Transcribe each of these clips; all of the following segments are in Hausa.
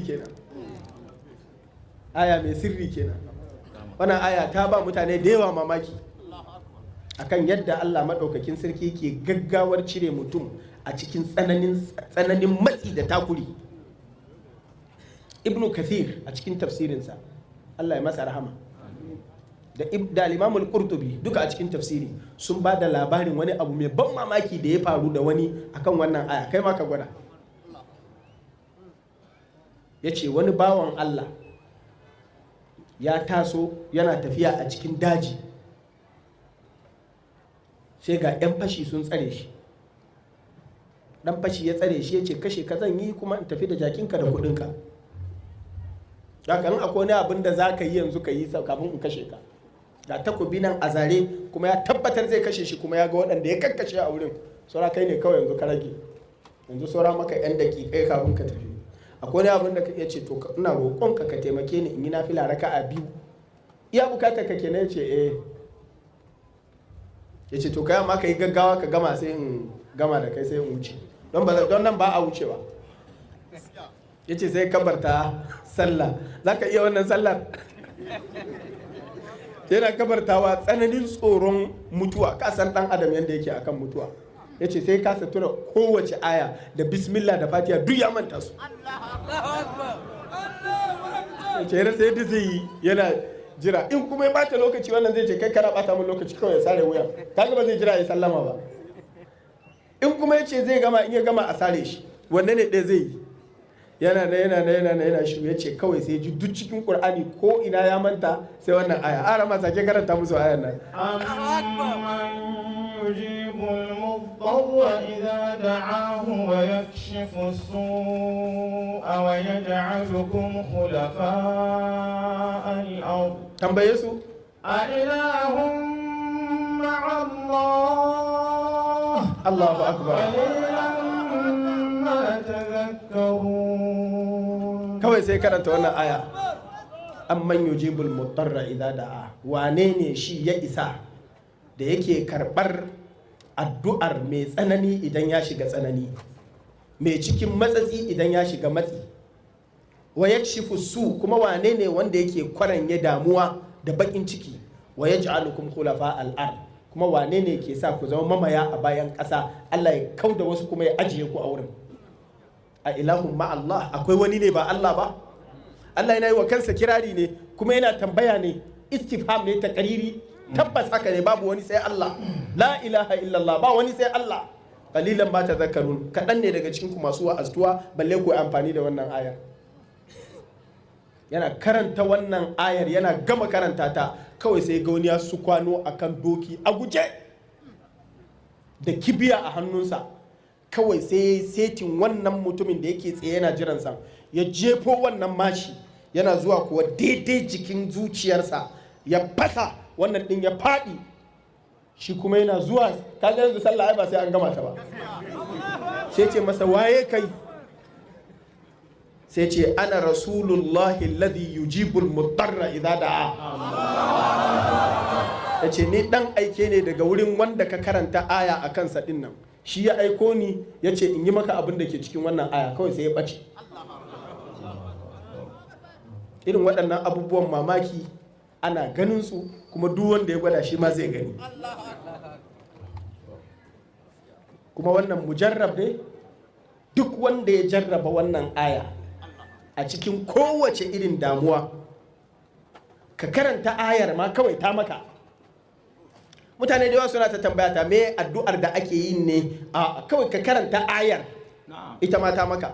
kenan. Aya mai sirri kenan. Wannan aya ta ba mutane da yawa mamaki akan yadda Allah maɗaukakin sarki ke gaggawar cire mutum a cikin tsananin matsi da takuri. Ibnu Kathir a cikin tafsirinsa, Allah ya masa rahama, da Imamul Qurtubi duka a cikin tafsiri sun ba da labarin wani abu mai ban mamaki da ya faru da wani akan wannan aya. Kai ma ka gwada. Ya ce wani bawan Allah ya taso yana tafiya a cikin daji, sai ga 'yan fashi sun tsare shi. Dan fashi ya tsare shi, ya ce, "Kashe ka zan yi kuma in tafi da jakinka da kudinka. Haka in akwai wani abin da za ka yi yanzu, ka yi kafin in kashe ka." Ga takobi nan a zare, kuma ya tabbatar zai kashe shi, kuma ya ga waɗanda ya kakkashe a wurin. Saura kai ne kawai yanzu ka rage, yanzu saura maka 'yan daƙiƙai kafin ka tafi. Akwai wani abin da ka iya ce, to ina roƙonka ka taimake ni in yi nafila raka'a biyu. Iya bukatar ka kenan? Ya ce, "Eh." Ya ce, "To kai amma ka yi gaggawa ka gama, sai in gama da kai, sai in wuce, don nan ba a wucewa." Ya ce sai kabarta sallah. Za ka iya wannan sallar? Yana kabartawa, tsananin tsoron mutuwa, ka san dan adam yadda yake akan mutuwa. Ya ce sai kasa tura kowace aya, da bismillah da fatiha duk ya manta su. Ya ce yana sai yadda zai yi, yana jira. In kuma ya bata lokaci, wannan zai ce, "Kai, kana bata mun lokaci," kawai ya sare wuya. Kaga ba zai jira ya sallama ba. In kuma ya ce zai gama, in ya gama a sare shi, wanne ne ɗaya zai yi? Yana na yana na yana na yana shi. Ya ce kawai sai ji duk cikin Qur'ani ko ina ya manta sai wannan aya. Ara ma sake karanta musu ayan nan. أمن يجيب المضطر إذا دعاه ويكشف السوء ويجعلكم خلفاء الأرض Tambaye su. أإله مع الله Allahu akbar. قليلا ما تذكرون. Kawai sai karanta wannan aya: amman yujibul mutarra idza da'a. Wane ne shi ya isa da yake karbar addu'ar mai tsanani idan ya shiga tsanani, mai cikin matsatsi idan ya shiga matsi? Wa yakshifu su, kuma wane ne wanda yake kwaranye damuwa da bakin ciki? Wa yaj'alukum khulafa al-ard, kuma wane ne ke sa ku zama mamaya a bayan ƙasa? Allah ya kauda wasu kuma ya ajiye ku a wurin. A ilahun ma Allah? Akwai wani ne ba Allah ba? Allah yana yi wa kansa kirari ne, kuma yana tambaya ne, istifham ne ta kariri. Tabbas haka ne, babu wani sai Allah. La ilaha illallah, ba wani sai Allah. Qalilan ma tadhakkarun, kaɗan ne daga cikin ku masu wa'aztuwa, balle ku yi amfani da wannan ayar. Yana karanta wannan ayar, yana gama karanta ta, kawai sai ga wani ya su kwano akan doki a guje da kibiya a hannunsa. Kawai sai ya yi setin wannan mutumin da yake tsaye yana jiransa, ya jefo wannan mashi. Yana zuwa kuwa daidai jikin zuciyarsa ya fasa wannan din, ya faɗi. Shi kuma yana zuwa, kaga yanzu sallah ai ba sai an gama ta ba. Sai ce masa, "Waye kai?" Sai ce, "Ana rasulullahi alladhi yujibul mutarra idza da'a." Ya ce, "Ni dan aike ne daga wurin wanda ka karanta aya a kansa din nan. Shi ya aiko ni, ya ce in yi maka abin da ke cikin wannan aya." Kawai sai ya ɓace. Irin waɗannan abubuwan mamaki ana ganin su, kuma duk wanda ya gwada shi ma zai gani. Kuma wannan mujarrab ne. Duk wanda ya jarraba wannan aya a cikin kowace irin damuwa, ka karanta ayar ma kawai ta maka. Mutane da yawa suna ta tambaya ta me addu'ar da ake yi ne. A kawai ka karanta ayar, ita ma ta maka.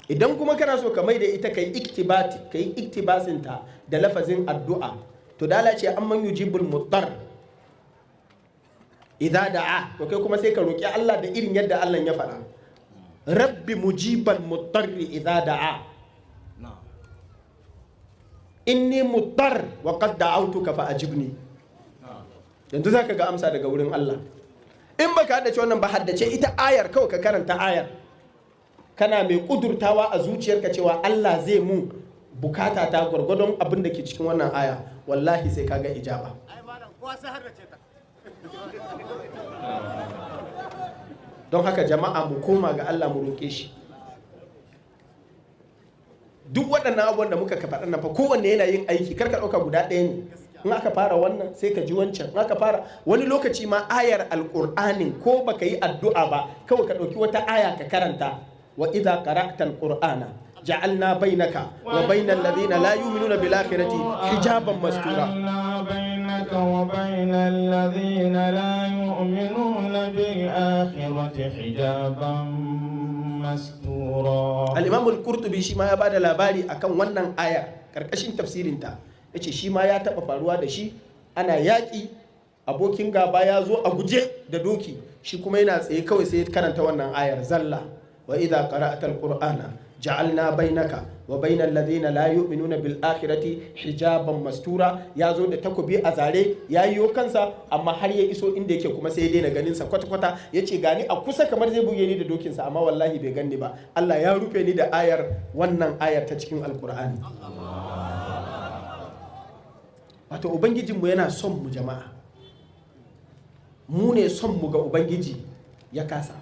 Idan kuma kana so ka mai da ita kai iktibati, kai iktibasinta da lafazin addu'a, to dala ce amman yujibul muttar idza da'a. To kai kuma sai ka roki Allah da irin yadda Allah ya faɗa: rabbi mujibal muttarri idza da'a, inni muttar wa qad da'awtuka fa ajibni. Yanzu zaka ga amsa daga wurin Allah. In baka haddace wannan ba, haddace ita ayar kawai. Ka karanta ayar kana mai kudurtawa a zuciyarka cewa Allah zai mu bukata ta gwargwadon abin da ke cikin wannan aya. Wallahi sai kaga ijaba. Ai malam, kowa sai haddace ta. Don haka jama'a, mu koma ga Allah, mu roƙe shi. Duk waɗannan abubuwan da muka faɗa nan fa, kowanne yana yin aiki. Kar ka ɗauka guda ɗaya ne. In aka fara wannan, sai ka ji wancan. In aka fara wani lokaci ma, ayar Alƙur'anin, ko baka yi addu'a ba, kawai ka ɗauki wata aya ka karanta: "Wa idza qara'ta alqur'ana ja'alna bainaka wa bainal ladina la yu'minuna bil akhirati hijaban mastura." جعلنا بينك وبين الذين لا يؤمنون بالآخرة حجابا مستورا. Al-Imam al-Qurtubi shi ma ya bada labari akan wannan aya karkashin tafsirinta. Yace shi ma ya taba faruwa da shi, ana yaƙi, abokin gaba ya zo a guje da doki, shi kuma yana tsaye, kawai sai ya karanta wannan ayar zalla: "Wa idza qara'ta al-qur'ana ja'alna bainaka wa bainal ladina la yu'minuna bil akhirati hijaban mastura." Ya zo da takobi a zare, ya yiwo kansa, amma har ya iso inda yake kuma sai ya daina ganin sa kwata kwata. Yace gani a kusa kamar zai buge ni da dokinsa, amma wallahi bai ganni ba, Allah ya rufe ni da ayar, wannan ayar ta cikin Alkur'ani. Wato Ubangijinmu yana son mu, jama'a. Mu ne son mu ga Ubangiji ya kasa.